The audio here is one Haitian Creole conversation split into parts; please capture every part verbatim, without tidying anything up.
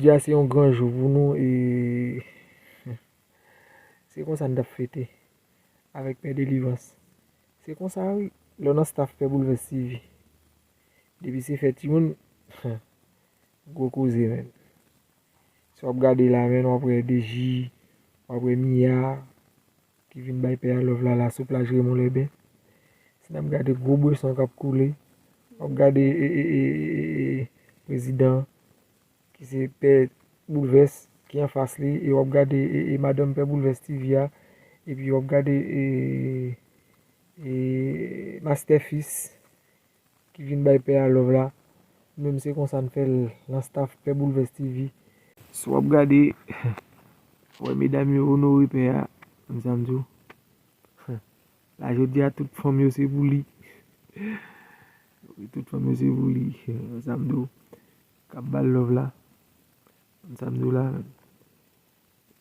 Jodi a se yon gran jou pou nou e se konsa n t ap fete avèk Pè Delivrans. Se konsa wi, lè w nan staff Pè Boulvès T V. Depi se fè timoun, gwo koze menn. Si w ap gade la menn, w ap wè Deji, w ap wè Mia, ki vin bay pè a love la, la sou plaj Raymond Lèben. Si n ap gade gwo bweson k ap koule, w ap gade e, e, e, e, e, prezidan ki se Pè Boulvès ki anfas li, e w ap gade e, e, madanm Pè Boulvès T V a, epi w ap gade e, e, Master Fils ki vin bay pè a love la. Nou menm se konsa n fè l nan staff Pè Boulvès T V. Si w ap gade, w wè medam yo onore pè a, konn sa m di w. La jodi a tout fanm yo se pou li. Wi, tout fanm yo se pou li. Konn sa m di w. K ap ba l love la. Konn sa m di w la menm.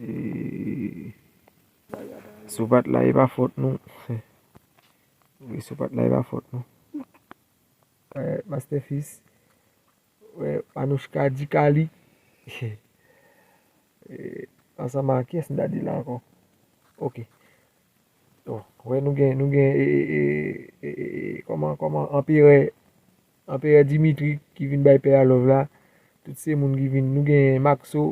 E, si w pa t la, e pa fòt nou. Wi, si w pa t la, e pa fòt nou. Wè, Master Fils. Wè, Manouchka, Dikali. E, ansanm ak kiyès m ta di la ankò? Ok. Bon, wè, nou gen, nou gen, e, e, e, e, e, e, kòman, kòman, Anperè, Anperè Dimitri ki vin bay pè a love la. Tout se moun ki vin, nou gen Maxo,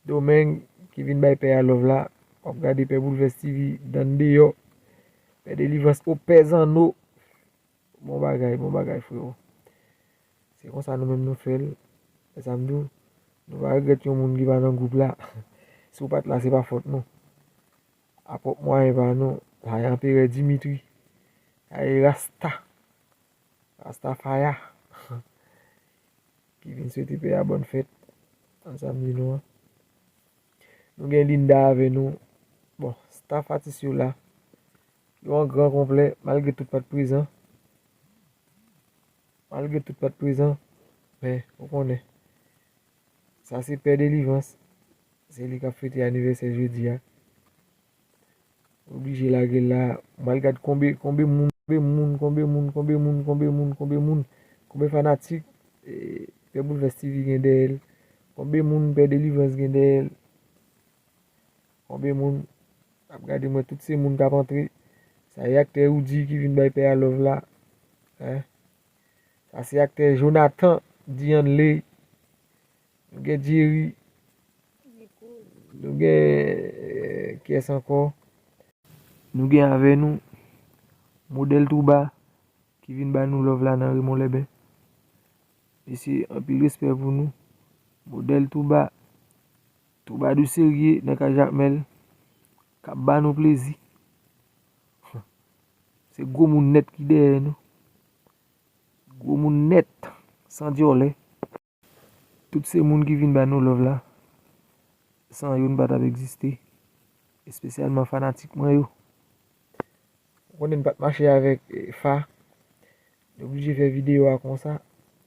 Domeng ki vin bay pè a love la. W ap gade Pè Boulvès T V dan deyò. Pè Delivrans o pè zanno. Bon bagay, bon bagay, freo. Se konsa nou menm nou fè l. E sa m di w, nou pa regrèt yon moun ki pa nan gwoup la. Si w pa t la, se pa fòt nou. A pwòp mwayen pa nou, sa e Anperè Dimitri. Sa e Rasta. Rasta Faya. Ki vin swete pè a bòn fèt. Konn sa m di nou an. Nou gen Linda avè nou. Bon, staff atis yo la. Yo an gran konplè, malgre tout pa t prezan. Malgre tout pa t prezan, men, ou konnen. Sa se Pè Delivrans. Se li k ap fete anivèsè jodi a. Oblije lage l la. M pral gad konbe, konbe moun, konbe moun, konbe moun, konbe moun, konbe moun, konbe moun. Konbe fanatik, e, Pè Boulvès T V gen dèyè l. Konbe moun Pè Delivrans gen dèyè l. Konbe moun ap gade mwen, tout se moun k ap antre. Sa e aktè Roody ki vin bay pè a love la. Hein? Sa se aktè Jonathan, Dianley. Nou gen Jerry. Nou gen, eh, kiyès ankò? Nou gen avè nou Modèl Touba ki vin ba nou love la nan Raymond Lèben. Mesye, anpil respè pou nou. Modèl Touba. Toubadou serye nan kay Jakmèl. K ap ba nou plezi. Se gwo moun nèt ki dèyè nou. Gwo moun nèt, san dyòlè. Tout se moun ki vin ba nou love la. San yo, n pa t ap egziste. Espesyalman fanatik mwen yo. Ou konnen n pa t mache avèk, eh, Fa. Nou oblije fè videyo a konsa.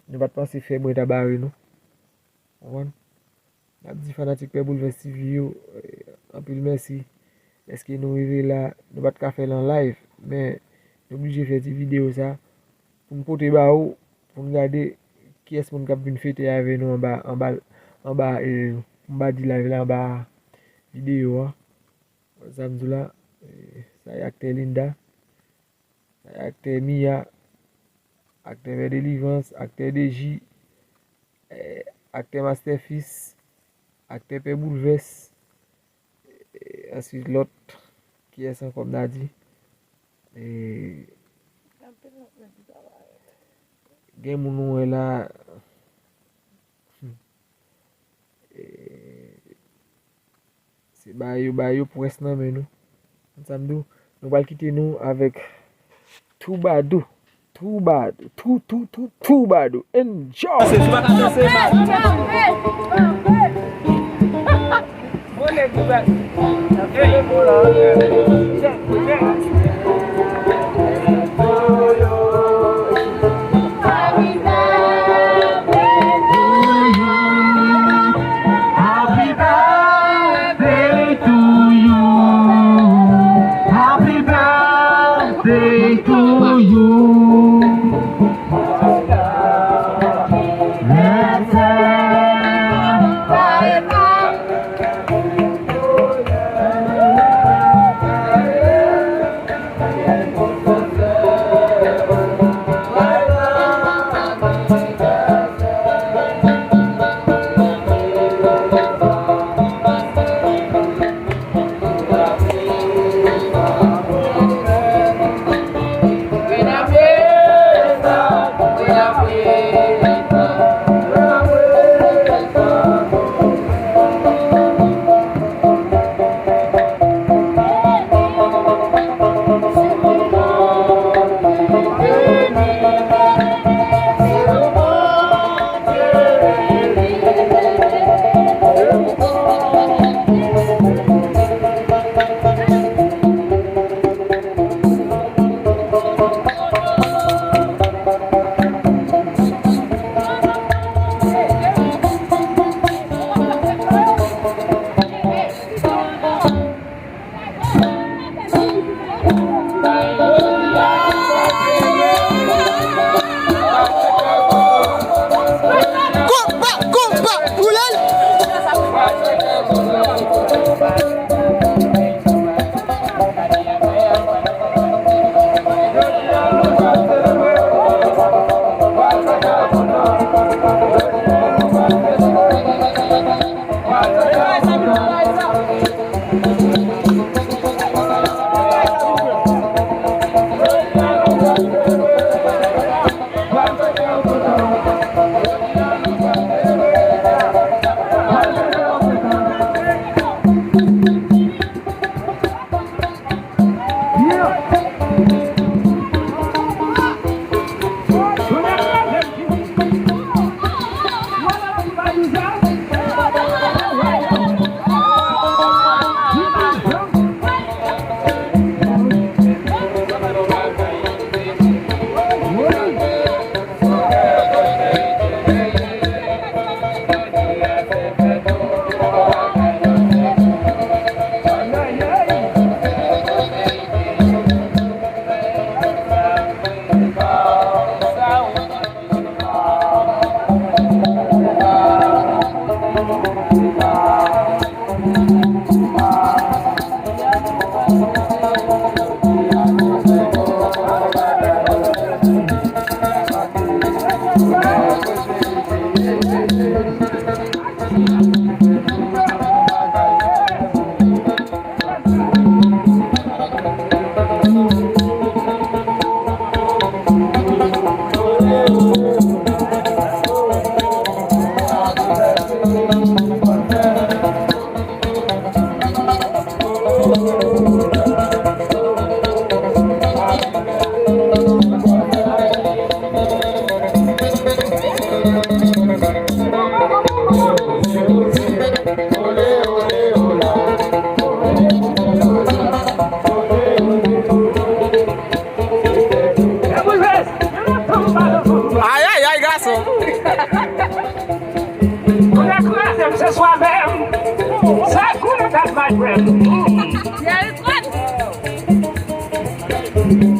Nou pa t panse fè bwè ta bare nou. Konprann? N ap di fanatik Pè Boulvès T V yo, eh, anpil mèsi. Dèske nou rive la, nou pa t ka fè l an live, men nou oblije fè ti videyo sa pou n pote ba ou, pou n gade kiyès moun k ap vin fete avè nou anba, anba, anba, eh, pou m pa di live la, anba videyo a. Sa m di w la, eh, sa e aktè Linda, sa e aktè Mia, aktè Pè Delivrans, aktè Deji, eh, aktè Master Fils, aktè Pè Boulvès, eh, answit lòt, kiyès ankò m ta di? Eh, gen moun ou wè la, hmm, eh, se ba yo, ba yo pwès nan men nou. Konn sa m di w, nou pral kite nou avèk Toubadou. Toubadou. Tou, tou, tou, Toubadou. Enjoy! Happy birthday to you. Happy birthday to you. Let's celebrate. Ayayay, gason! Moun nan kraze m se swa menm. Sa koule dat my friend.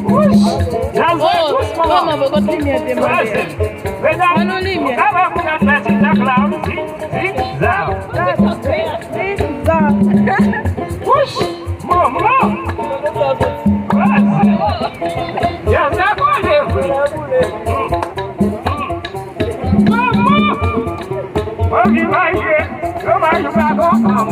Wouch! Jan l fè dousman. Kòman poko limyè te mande? Medam, kòman moun nan fè ti tak la? Zigzag. Zigzag. Wouch! Manman! Kraze! Yè sa koule vre. Manman! Mwen vin manje, yo manje pa bon fanm.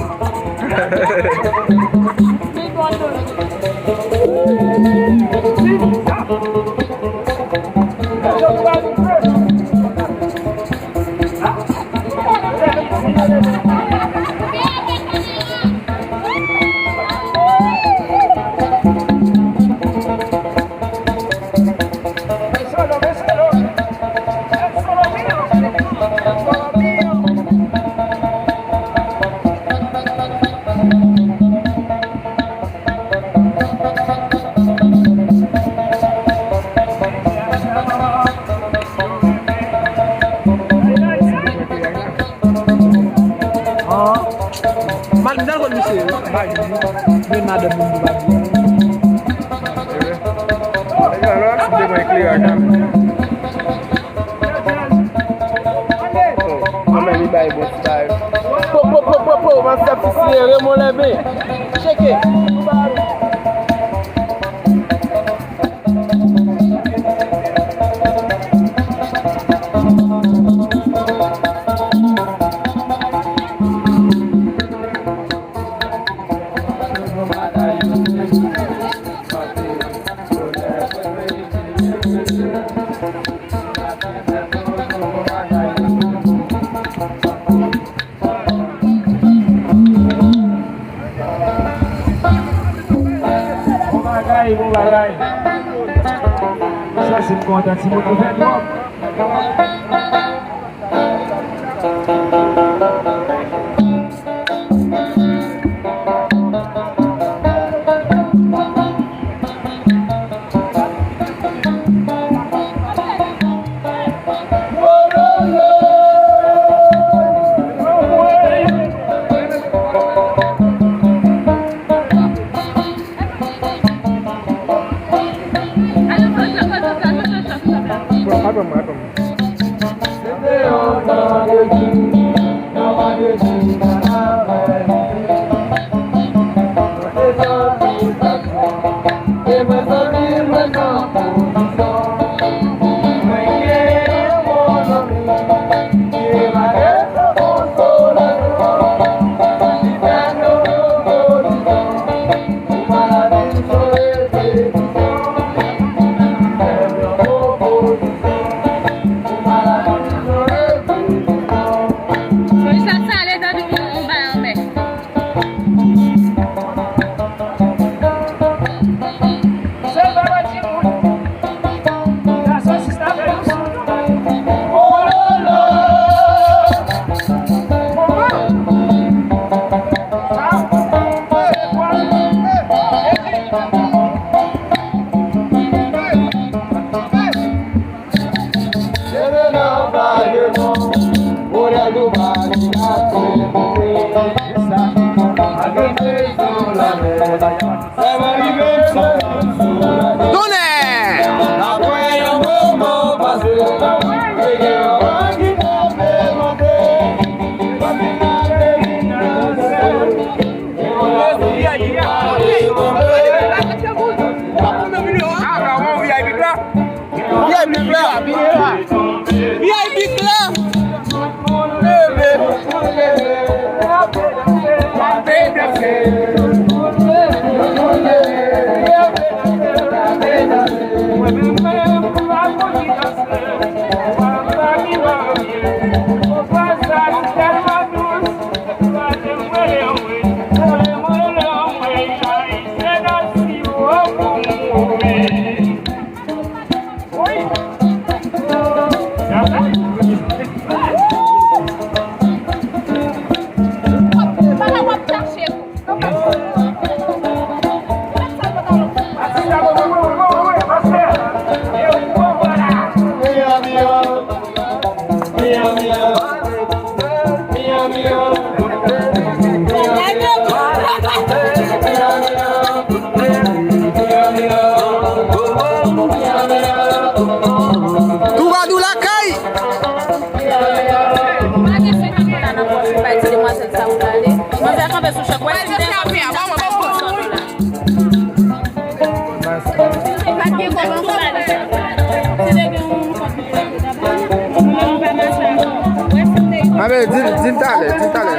An, madanm konn misye, men madanm moun pou pa di. Nèg la lòs, m te mwen ekleraj la. Mwen menm li bay bon ti bay. Po, po, po, po, po, mastè Fisile, Raymond Lève. Tcheke. Bon bagay, bon bagay. Sa se m kontan, timoun, nou fè twòp. Tonnè! V I P la. V I P la. Twoubadou lakay! Pa gen senk dola nan pòch ou bay ti demwazèl sa pou l ale. Manzè kanpe sou chòk. Wè si m te yon kòb, si m te gen yon kòb. Anben, di, di m talè, di m talè.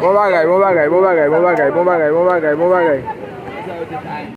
Bon bagay, bon bagay, bon bagay, bon bagay, bon bagay, bon bagay, bon bagay.